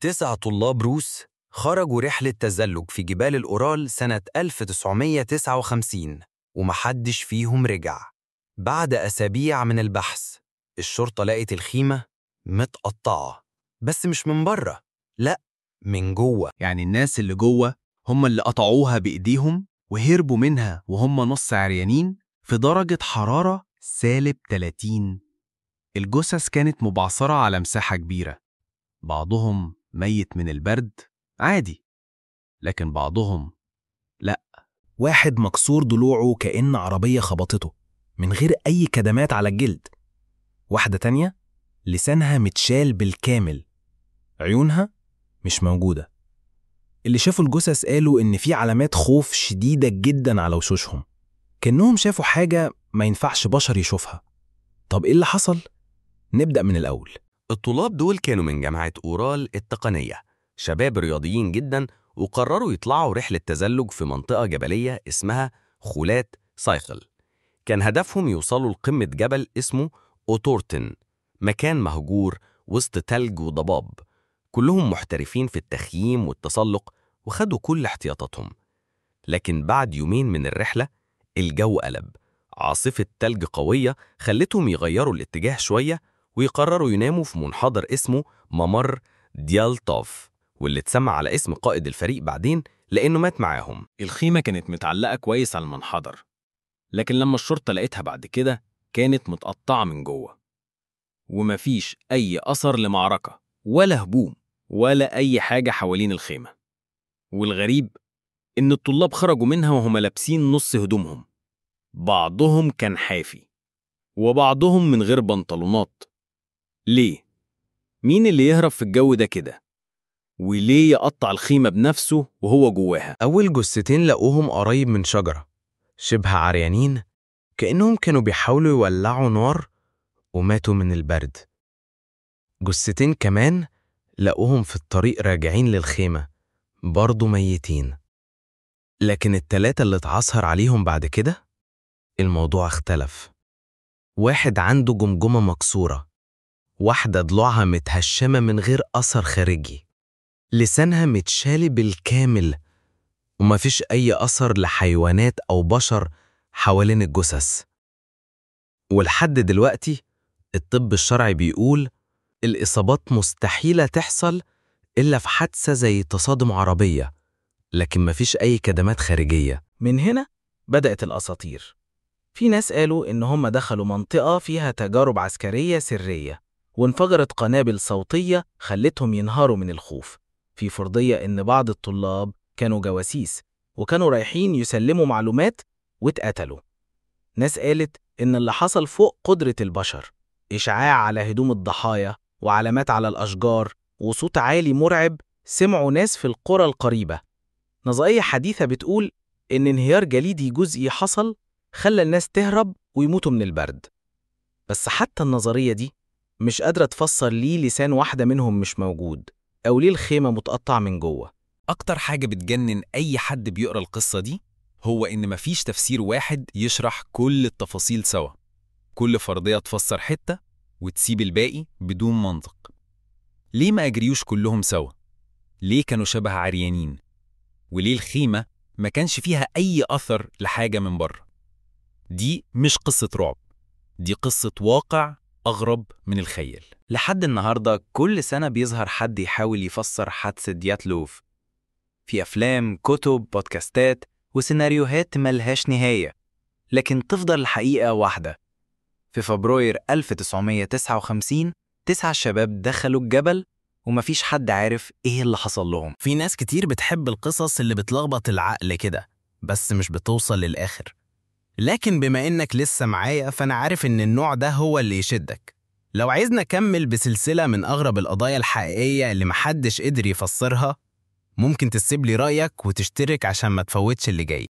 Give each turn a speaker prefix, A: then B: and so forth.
A: 9 طلاب روس خرجوا رحلة تزلج في جبال الأورال سنة 1959 ومحدش فيهم رجع. بعد أسابيع من البحث الشرطة لقت الخيمة متقطعة، بس مش من بره، لأ من جوه.
B: يعني الناس اللي جوه هم اللي قطعوها بإيديهم وهربوا منها وهم نص عريانين في درجة حرارة سالب 30. الجثث كانت مبعثرة على مساحة كبيرة، بعضهم ميت من البرد عادي، لكن بعضهم لأ.
C: واحد مكسور ضلوعه كأن عربية خبطته من غير أي كدمات على الجلد. واحدة تانية لسانها متشال بالكامل، عيونها مش موجودة. اللي شافوا الجثث قالوا إن في علامات خوف شديدة جدا على وشوشهم، كأنهم شافوا حاجة ما ينفعش بشر يشوفها. طب إيه اللي حصل؟ نبدأ من الأول.
A: الطلاب دول كانوا من جامعة أورال التقنية، شباب رياضيين جدا، وقرروا يطلعوا رحلة تزلج في منطقة جبلية اسمها خولات سايخل. كان هدفهم يوصلوا لقمة جبل اسمه أوتورتن، مكان مهجور وسط تلج وضباب. كلهم محترفين في التخييم والتسلق وخدوا كل احتياطاتهم. لكن بعد يومين من الرحلة الجو قلب، عاصفة تلج قوية خلتهم يغيروا الاتجاه شوية ويقرروا يناموا في منحدر اسمه ممر ديالتوف، واللي اتسمى على اسم قائد الفريق بعدين لأنه مات معاهم.
B: الخيمة كانت متعلقة كويس على المنحدر، لكن لما الشرطة لقيتها بعد كده كانت متقطعة من جوه، ومفيش أي أثر لمعركة ولا هجوم ولا أي حاجة حوالين الخيمة. والغريب إن الطلاب خرجوا منها وهم لابسين نص هدومهم، بعضهم كان حافي وبعضهم من غير بنطلونات. ليه؟ مين اللي يهرب في الجو ده كده؟ وليه يقطع الخيمة بنفسه وهو جواها؟
A: أول جثتين لقوهم قريب من شجرة، شبه عريانين، كأنهم كانوا بيحاولوا يولعوا نار وماتوا من البرد. جثتين كمان لقوهم في الطريق راجعين للخيمة، برضو ميتين. لكن التلاتة اللي اتعثر عليهم بعد كده الموضوع اختلف. واحد عنده جمجمة مكسورة، واحدة ضلوعها متهشمة من غير أثر خارجي، لسانها متشال بالكامل، ومفيش أي أثر لحيوانات أو بشر حوالين الجثث. ولحد دلوقتي الطب الشرعي بيقول الإصابات مستحيلة تحصل إلا في حادثة زي تصادم عربية، لكن مفيش أي كدمات خارجية.
D: من هنا بدأت الأساطير. في ناس قالوا إن هم دخلوا منطقة فيها تجارب عسكرية سرية، وانفجرت قنابل صوتية خلتهم ينهاروا من الخوف. في فرضية إن بعض الطلاب كانوا جواسيس وكانوا رايحين يسلموا معلومات واتقتلوا. ناس قالت إن اللي حصل فوق قدرة البشر، إشعاع على هدوم الضحايا وعلامات على الأشجار وصوت عالي مرعب سمعوا ناس في القرى القريبة. نظرية حديثة بتقول إن انهيار جليدي جزئي حصل خلى الناس تهرب ويموتوا من البرد. بس حتى النظرية دي مش قادرة تفسر ليه لسان واحدة منهم مش موجود، أو ليه الخيمة متقطعة من جوه.
B: أكتر حاجة بتجنن أي حد بيقرأ القصة دي هو إن مفيش تفسير واحد يشرح كل التفاصيل سوا. كل فرضية تفسر حتة وتسيب الباقي بدون منطق. ليه ما أجريوش كلهم سوا؟ ليه كانوا شبه عريانين؟ وليه الخيمة ما كانش فيها أي أثر لحاجة من بره؟ دي مش قصة رعب، دي قصة واقع أغرب من الخيال.
E: لحد النهاردة كل سنة بيظهر حد يحاول يفسر حادثة دياتلوف في أفلام، كتب، بودكاستات وسيناريوهات ملهاش نهاية، لكن تفضل الحقيقة واحدة. في فبراير 1959 9 شباب دخلوا الجبل ومفيش حد عارف إيه اللي حصل لهم.
D: في ناس كتير بتحب القصص اللي بتلخبط العقل كده، بس مش بتوصل للآخر. لكن بما إنك لسه معايا فأنا عارف إن النوع ده هو اللي يشدك. لو عايزنا نكمل بسلسلة من أغرب القضايا الحقيقية اللي محدش قدر يفسرها، ممكن تسيب لي رأيك وتشترك عشان ما تفوتش اللي جاي.